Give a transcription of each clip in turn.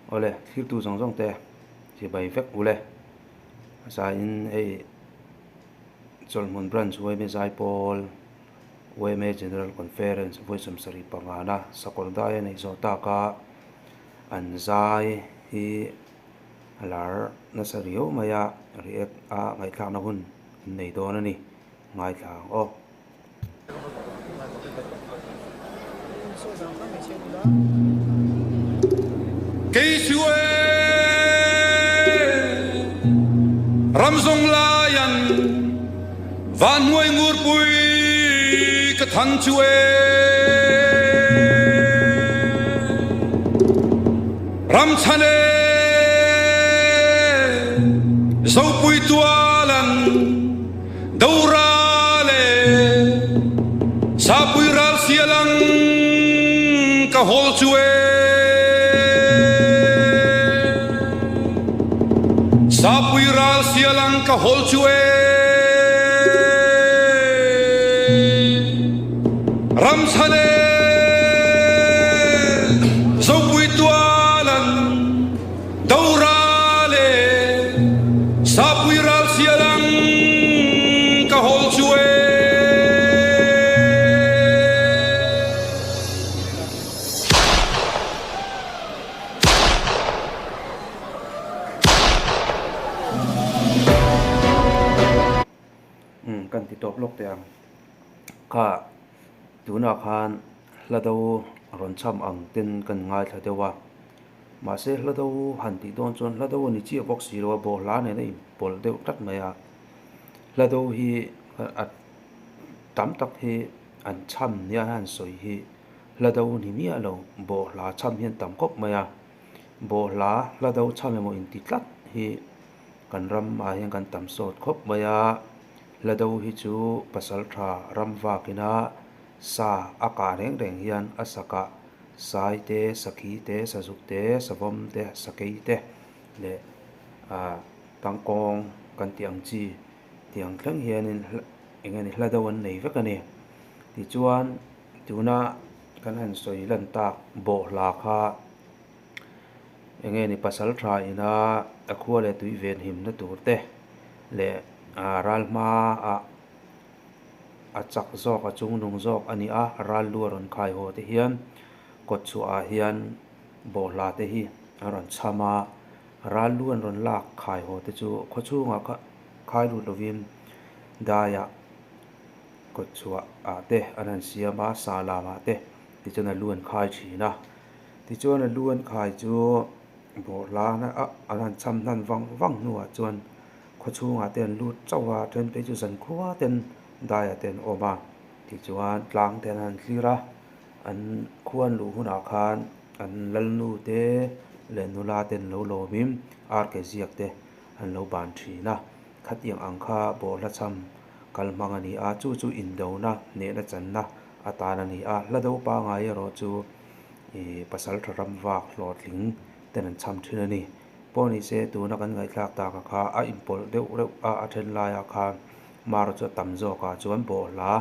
Awle, thlirtu zawng zawng te chibai vek ule. Zaiin hei Chawlhmun Branch yma Zaipawl yma General Conference vawi 75 na sakawr dai a neih zawh tak a, an zai hi a lar nasa riau mai a, react a ngaihthlakna hun an nei dawn a ni. Ngaithla ang aw. Kei chu e ram zawng laian van hnuai ngurpui ka than chu e ram chhan e zopui tualan Dora le Sapui ral sialang ka hawl chu e. Sapui ral sialang ka hawl chu e. Ramchhan e Zopui tualan Dora le Sapui ral sialang ka hawl chu e. Umm kan ti tawp lawk teh ang. Kha tunah khan hla do rawn cham ang ten kan ngaithla deuh a. Mahse hla do han tih dawn chuan hla do a ni chiah bawk si lo a, bawhhla nen a inpawlh deuh tlat mai a. Hla do hi a tam tak hi an chham nia han sawi hi hla do ni miah lo, bawhhla chham hian tam khawp mai a. Bawhhla hla do chham emaw inti tlat hi kan ramah hian kan tam sawt khawp mai a. Hla do hi chu pasal tha ram vakina sa a kah reng reng hian a sakah Sai te, Sakhi te, Sazuk te, Savawm te, Sakei te leh ah Tangkawng kan tih ang chi tih ang thleng hianin eng nge hla deuh an nei vek a ni. Tichuan tuna kan han sawi lan tak bawhhla kha eng nge ni pasal tha ina a khua leh tui venhimna tur te leh ah ral hmaah a chak zawk a chungnung zawk a ni a ral lu a rawn khai haw te hian kawt chhuah ah hian bawhhla te hi a rawn cham a ral lu an rawn lak khai haw te chu khaw chhungah kha khai lut lovin daiah kawt chhuah ah te an han siam a sa lam ah te tichuan a lu an khai thin a tichuan a lu an khai chu bawhhla an han cham hnan vang vang hnuah chuan. Khaw chhungah te an lut chauh a, then phei chu zan khua ten daiah te an awm a, tichuan tlang te an han thlir a, an khua an luh hunah khan an lalnu te leh nula te an lo lawmin ar ke ziak te an lo ban thin a, khatiang ang kha bawhhla cham kal hmang a ni a, chu chu indona hnehna channa atan a ni a, hla do pangai erawh chu ih pasal tha ram vak hlawhtling ten an cham thin a ni. Pawh ni se tuna kan ngaihthlak tak a kha a inpawlh deuh reuh a, a then laiah khan mar chu a tam zawk ah chuan bawhhla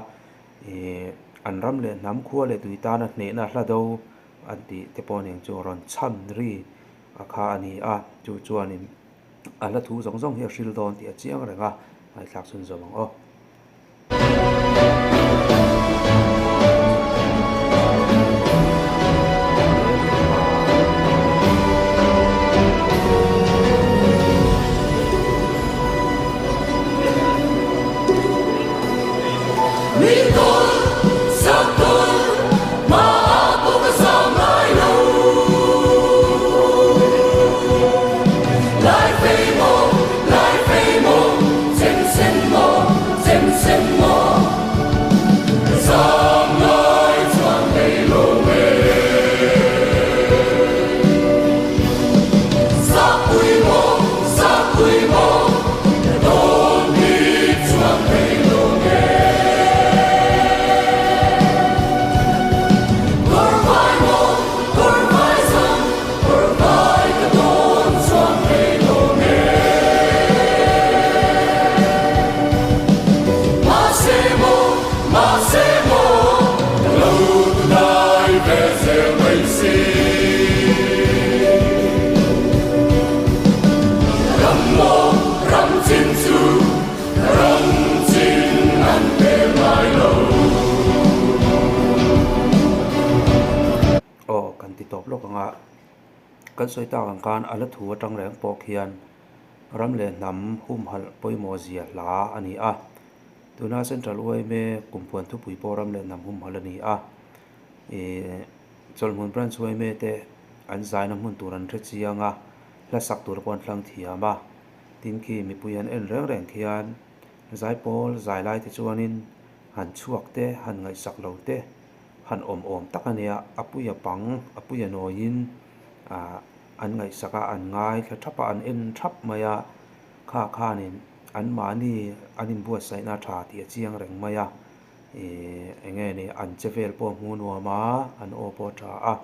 ih an ram leh hnam khua leh tui tana hnehna hla do an tih te pawh nen chu rawn chhan ri a kha a ni a, chu chuanin a hla thu zawng zawng hi a hril dawn tih a chiang reng a, ngaihthlak chhun zawm ang aw. Kan sawi tak ang khan a hla thu atang reng pawh khian ram leh hnam humhalh pawimawh zia hla a ni a. Tuna Central yma kumpuan thupui pawh ram leh hnam humhalh a ni a. Ih Chawlhmun Branch yma te an zaina hmun tur an hre chiang a, hla sak tur pawh an hlang thiam a. Tin khi mipui an en reng reng khian zaipawl zai lai te chuanin han chhuak te, han ngaihsak lo te, han awm awm tak a nia, a puia pang, a puia nawiin ah an ngaihsak a, an ngaithla thap a, an en thap mai a, kha khanin anmahni an inbuatsaihna a tha tih a chiang reng mai a, ih eng nge ni an che vel pawh a hmuh nuam a, an aw pawh a tha a,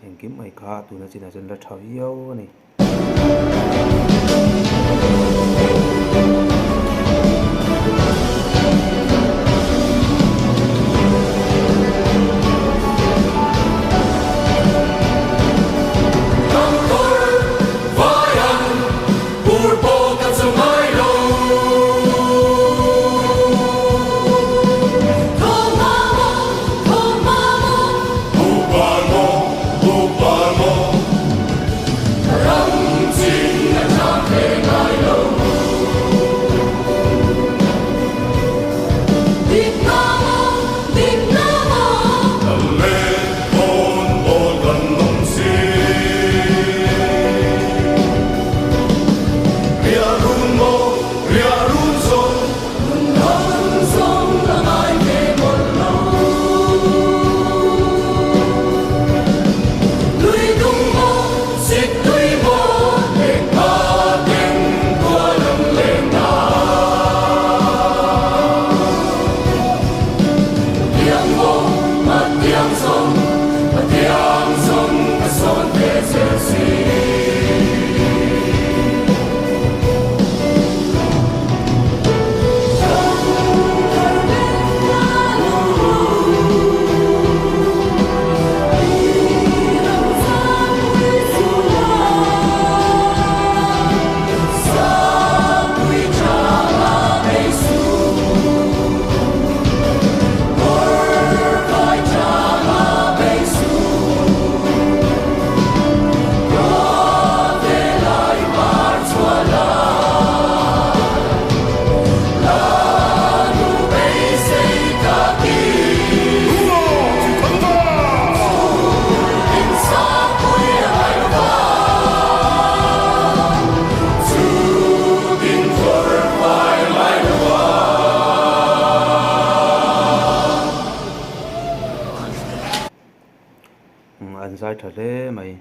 engkim mai kha tuna chinah chuan la tha viau a ni. An zai tha hle mai.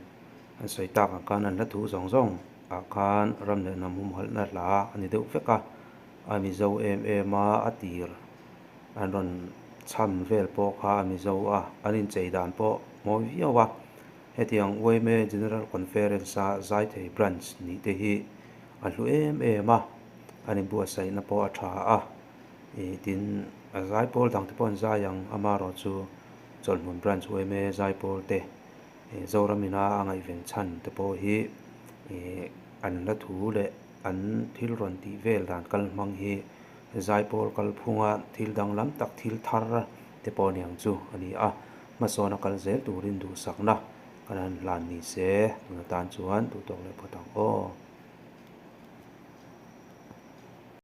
An sawi tak ang khan an hla thu zawng zawng ah khan ram leh hnam humhalhna hla a ni deuh vek a. A mizo em em a, a tir an rawn chhan vel pawh kha a mizo a, an inchei dan pawh mawi viau a. Hetiang yma General Conference a Zaithei Branch nih te hi a hlu em em a, an inbuatsaihna pawh a tha a. Ih tin a zaipawl dang te pawh an zai ang, amaherawhchu Chawlhmun Branch yma zaipawl te Zoram ina a ngaihven chhan te pawh hi ih an hla thu leh an thil rawn tih vel dan kal hmang hi zaipawl kalphunga thil danglam tak thil thar te pawh aniang chu a ni a, hmasawn a kal zel turin duhsakna kan han hlan ni se tun atan chuan duhtawk leh phawt ang aw.